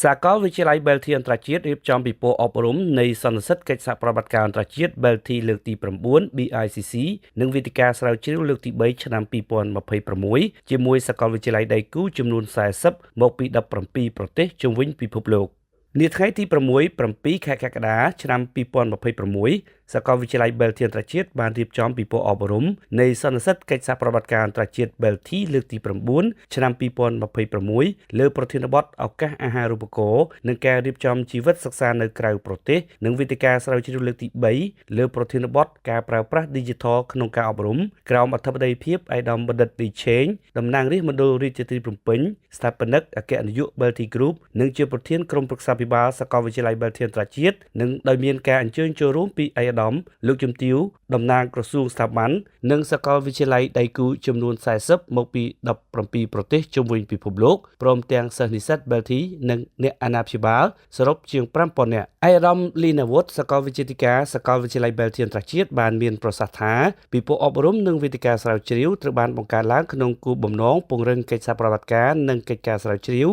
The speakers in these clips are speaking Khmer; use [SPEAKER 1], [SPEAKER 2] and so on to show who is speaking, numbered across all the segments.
[SPEAKER 1] សាកលវិទ្យាល័យ BELTEI អន្តរជាតិរៀបចំពិព័រណ៍អប់រំនៃសន្និសីទកិច្ចសហប្រតិបត្តិការអន្តរជាតិ BELTEI លើកទី9 BICC និងវេទិកាស្រាវជ្រាវលើកទី3ឆ្នាំ2026ជាមួយសាកលវិទ្យាល័យដៃគូចំនួន40មកពី17ប្រទេសជុំវិញពិភពលោកនាថ្ងៃទី6 7ខែកក្កដាឆ្នាំ2026សាកលវិទ្យាល័យ BELTEI អន្តរជាតិបានរៀបចំពិព័រណ៍អប់រំនៃសន្និសីទកិច្ចសហប្រតិបត្តិការអន្តរជាតិ BELTEI លើកទី9ឆ្នាំ2026លើប្រធានបទឱកាសអាហារូបករណ៍និងការរៀបចំជីវិតសិក្សានៅក្រៅប្រទេសនិងវេទិកាស្រាវជ្រាវលើកទី3លើប្រធានបទការប្រើប្រាស់ Digital ក្នុងការអប់រំក្រោមអធិបតីភាពឯកឧត្តមបណ្ឌិតលីឆេងតំណាងរាស្ត្រមណ្ឌលរាជធានីភ្នំពេញស្ថាបនិកអគ្គនាយក BELTEI Group និងជាប្រធានក្រុមប្រឹក្សាភិបាលសាកលវិទ្យាល័យ BELTEI អន្តរជាតិនិងដោយមានការអញ្ជើញចូលរួមពីឯកឧត្តមលោកជំទាវតំណាងក្រសួងស្ថាប័ននិងសាកលវិទ្យាល័យដៃគូចំនួន40មកពី17ប្រទេសជុំវិញពិភពលោកព្រមទាំងសិស្សនិស្សិត BELTEI និងអ្នកអាណាព្យាបាលសរុបជាង5000នាក់ឯកឧត្តមលីណាវុធសាកលវិទ្យាធិការសាកលវិទ្យាល័យ BELTEI អន្តរជាតិបានមានប្រសាសន៍ថាពិព័រណ៍អប់រំនិងវេទិកាស្រាវជ្រាវត្រូវបានបង្កើតឡើងក្នុងគោលបំណងពង្រឹងកិច្ចសហប្រតិបត្តិការនិងកិច្ចការស្រាវជ្រាវ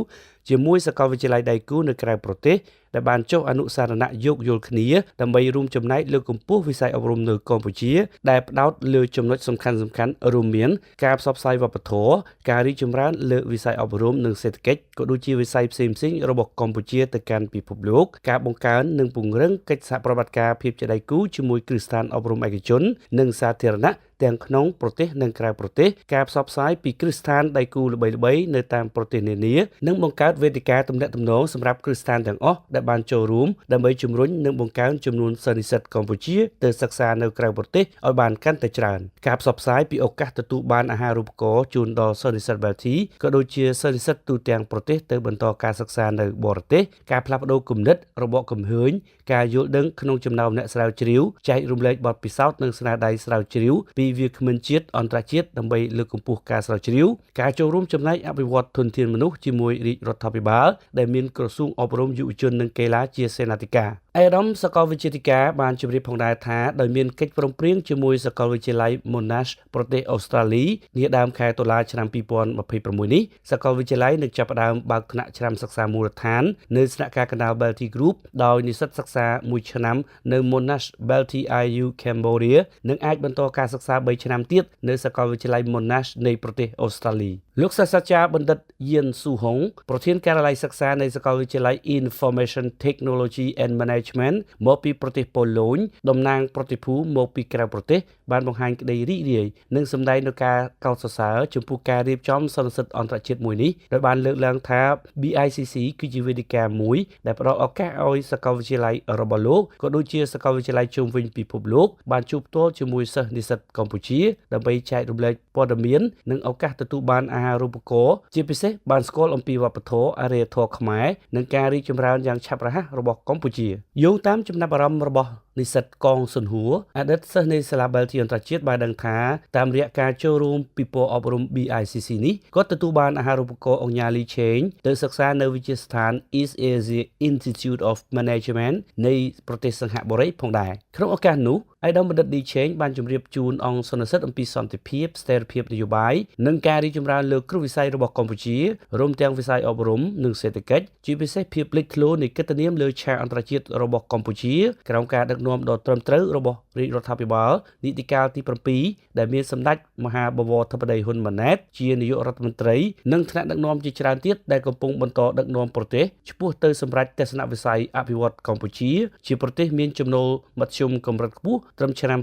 [SPEAKER 1] ជាមួយសាកលវិទ្យាល័យដៃគូនៅក្រៅប្រទេសដែលបានចុះអនុស្សរណៈយោគយល់គ្នាដើម្បីរួមចំណែកលើកកម្ពស់វិស័យអប់រំនៅកម្ពុជាដែលផ្ដោតលើចំណុចសំខាន់ៗរួមមានការផ្សព្វផ្សាយវប្បធម៌ការរីកចម្រើនលើវិស័យអប់រំនិងសេដ្ឋកិច្ចក៏ដូចជាវិស័យផ្សេងៗរបស់កម្ពុជាទៅកាន់ពិភពលោកការបង្កើននិងពង្រឹងកិច្ចសហប្រតិបត្តិការភាពជាដៃគូជាមួយគ្រឹះស្ថានអប់រំឯកជននិងសាធារណៈទាំងក្នុងប្រទេសនិងក្រៅប្រទេសការផ្សព្វផ្សាយពីគ្រឹះស្ថានដៃគូល្បីៗនៅតាមប្រទេសនានានិងបង្កើតវេទិកាទំនាក់ទំនងសម្រាប់គ្រឹះស្ថានទាំងអស់ដែលបានចូលរួមដើម្បីជំរុញនិងបង្កើនចំនួនសិស្សនិស្សិតកម្ពុជាទៅសិក្សានៅក្រៅប្រទេសឲ្យបានកាន់តែច្រើនការផ្សព្វផ្សាយពីឱកាសទទួលបានអាហារូបករណ៍ជូនដល់សិស្សនិស្សិត BELTEI ក៏ដូចជាសិស្សនិស្សិតទូទាំងប្រទេសទៅបន្តការសិក្សានៅបរទេសការផ្លាស់ប្ដូរគំនិតរបកគំហើញការយល់ដឹងក្នុងចំណោមអ្នកស្រាវជ្រាវចែករំលែកបទពិសោធន៍និងស្នាដៃស្រាវជ្រាវពីវាគ្មិនជាតិអន្តរជាតិដើម្បីលើកកម្ពស់ការស្រាវជ្រាវការចូលរួមចំណែកអភិវឌ្ឍធនធានមនុស្សជាមួយរាជរដ្ឋាភិបាលដែលមានក្រសួងអប់រំយុវជននិងកីឡាជាសេនាធិការឯកឧត្តមសាកលវិទ្យាធិការបានជម្រាបផងដែរថាដោយមានកិច្ចព្រមព្រៀងជាមួយសាកលវិទ្យាល័យ Monash ប្រទេសអូស្ត្រាលីនាដើមខែតុលាឆ្នាំ2026នេះសាកលវិទ្យាល័យនឹងចាប់ផ្ដើមបើកថ្នាក់ឆ្នាំសិក្សាមូលដ្ឋាននៅស្នាក់ការកណ្ដាល BELTEI Group ដោយនិស្សិតសិក្សាមួយឆ្នាំនៅ Monash BELTEI IU Cambodia នឹងអាចបន្តការសិក្សា3ឆ្នាំទៀតនៅសាកលវិទ្យាល័យ Monash នៃប្រទេសអូស្ត្រាលីលោកសាស្ត្រាចារ្យបណ្ឌិតយៀនស៊ូហុងប្រធានការិយាល័យសិក្សានៃសាកលវិទ្យាល័យ Information Technology and Management មកពីប្រទេសប៉ូឡូញតំណាងប្រតិភូមកពីក្រៅប្រទេសបានបង្ហាញក្តីរីករាយនិងសម្ដែងនូវការកោតសរសើរចំពោះការរៀបចំសន្និសីទអន្តរជាតិមួយនេះដោយបានលើកឡើងថា BICC គឺជាវេទិកាមួយដែលផ្ដល់ឱកាសឲ្យសាកលវិទ្យាល័យរបស់លោកក៏ដូចជាសាកលវិទ្យាល័យជុំវិញពិភពលោកបានជួបផ្ទាល់ជាមួយសិស្សនិស្សិតកម្ពុជាដើម្បីចែករំលែកព័ត៌មាននិងឱកាសទទួលបានអាហារូបករណ៍ជាពិសេសបានស្គាល់អំពីវប្បធម៌អរិយធម៌ខ្មែរនិងការរីកចម្រើនយ៉ាងឆាប់រហ័សរបស់កម្ពុជាយោងតាមចំណាប់អារម្មណ៍របស់និស្សិតកងសុនហួរអតីតសិស្សនៃសាលា BELTEI អន្តរជាតិបានដឹងថាតាមរយៈការចូលរួមពិព័រណ៍អប់រំ BICC នេះគាត់ទទួលបានអាហារូបករណ៍ឧកញ៉ាលីឆេងទៅសិក្សានៅវិទ្យាស្ថាន East Asia Institute of Management នៃប្រទេសសិង្ហបុរីផងដែរក្នុងឱកាសនោះឯកឧត្តមបណ្ឌិតលីឆេងបានជម្រាបជូនអង្គសន្និសីទអំពីសន្តិភាពស្ថិរភាពនយោបាយនិងការរីកចម្រើនលើគ្រប់វិស័យរបស់កម្ពុជារួមទាំងវិស័យអប់រំនិងសេដ្ឋកិច្ចជាពិសេសភាពលេចធ្លោនៃកិត្តិនាមលើឆាកអន្តរជាតិរបស់កម្ពុជាក្រោមការដឹកនាំដ៏ត្រឹមត្រូវរបស់រាជរដ្ឋាភិបាលនីតិកាលទី7ដែលមានសម្ដេចមហាបវរធិបតីហ៊ុនម៉ាណែតជានាយករដ្ឋមន្ត្រីនិងថ្នាក់ដឹកនាំជាច្រើនទៀតដែលកំពុងបន្តដឹកនាំប្រទេសឆ្ពោះទៅសម្រេចទស្សនវិស័យអភិវឌ្ឍកម្ពុជាជាប្រទេសមានចំណូលមធ្យមកម្រិតខ្ពស់ត្រឹមឆ្នាំ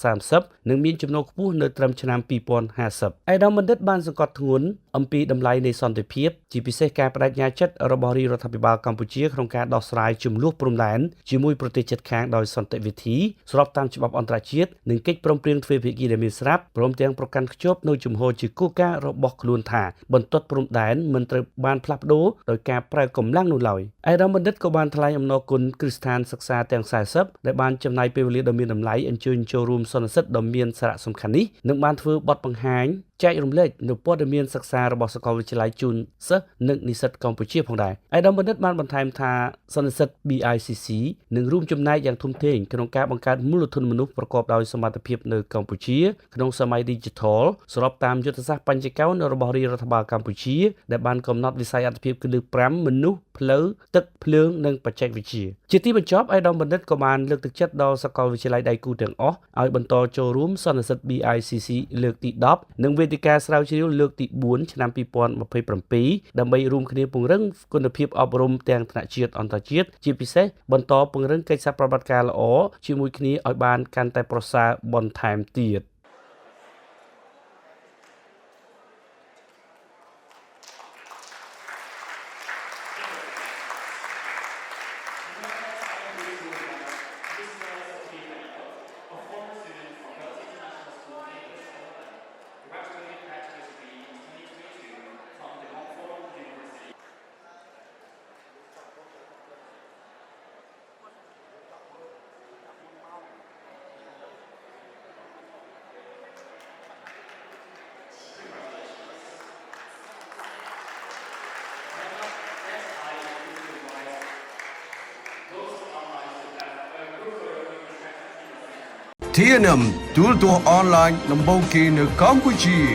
[SPEAKER 1] 2030និងមានចំណូលខ្ពស់នៅត្រឹមឆ្នាំ2050ឯកឧត្តមបណ្ឌិតបានសង្កត់ធ្ងន់អំពីតម្លៃនៃសន្តិភាពជាពិសេសការបដិញ្ញាចិត្តរបស់រាជរដ្ឋាភិបាលកម្ពុជាក្នុងការដោះស្រាយជម្លោះព្រំដែនជាមួយប្រទេសជិតខាងដោយសន្តិវិធីស្របតាមច្បាប់អន្តរជាតិនិងកិច្ចព្រមព្រៀងទ្វេភាគីដែលមានស្រាប់ព្រមទាំងប្រកាន់ខ្ជាប់នូវជំហរជាគោលការណ៍របស់ខ្លួនថាបន្ទាត់ព្រំដែនមិនត្រូវបានផ្លាស់ប្ដូរដោយការប្រើកម្លាំងនោះឡើយឯកឧត្តមបណ្ឌិតក៏បានថ្លែងអំណរគុណគ្រឹះស្ថានសិក្សាទាំង40ដែលបានចំណាយពេលវេលាដ៏មានតម្លៃអញ្ជើញចូលរួមសន្និសីទដ៏មានសារៈសំខាន់នេះនិងបានធ្វើបទបង្ហាញចែករំលែកនូវព័ត៌មានសិក្សារបស់សាកលវិទ្យាល័យជូនសិស្សនិងនិស្សិតកម្ពុជាផងដែរឯកឧត្តមបណ្ឌិតបានបន្ថែមថាសន្និសីទ BICC នឹងរួមចំណែកយ៉ាងធំធេង ធេងក្នុងការបង្កើតមូលធនមនុស្សប្រកបដោយសមត្ថភាពនៅកម្ពុជាក្នុងសម័យ Digital ស្របតាមយុទ្ធសាស្ត្របញ្ចកោណរបស់រាជរដ្ឋបាលកម្ពុជាដែលបានកំណត់វិស័យអាទិភាពគន្លឹះ5មនុស្សផ្លូវទឹកភ្លើងនិងបច្ចេកវិទ្យាជាទីបញ្ចប់ឯកឧត្តមបណ្ឌិតក៏បានលើកទឹកចិត្តដល់សាកលវិទ្យាល័យដៃគូទាំងអស់ឲ្យបន្តចូលរួមសន្និសីទ BICC លើកទី10និងវេទិកាស្រាវជ្រាវលើកទី4ឆ្នាំ2027ដើម្បីរួមគ្នាពង្រឹងគុណភាពអប់រំទាំងថ្នាក់ជាតិអន្តរជាតិជាពិសេសបន្តពង្រឹងកិច្ចសហប្រតិបត្តិការល្អជាមួយគ្នាឲ្យបានកាន់តែប្រសើរបន្ថែមទៀត។
[SPEAKER 2] TNM ទូរទស្សន៍អនឡាញដំបូងគេនៅកម្ពុជា។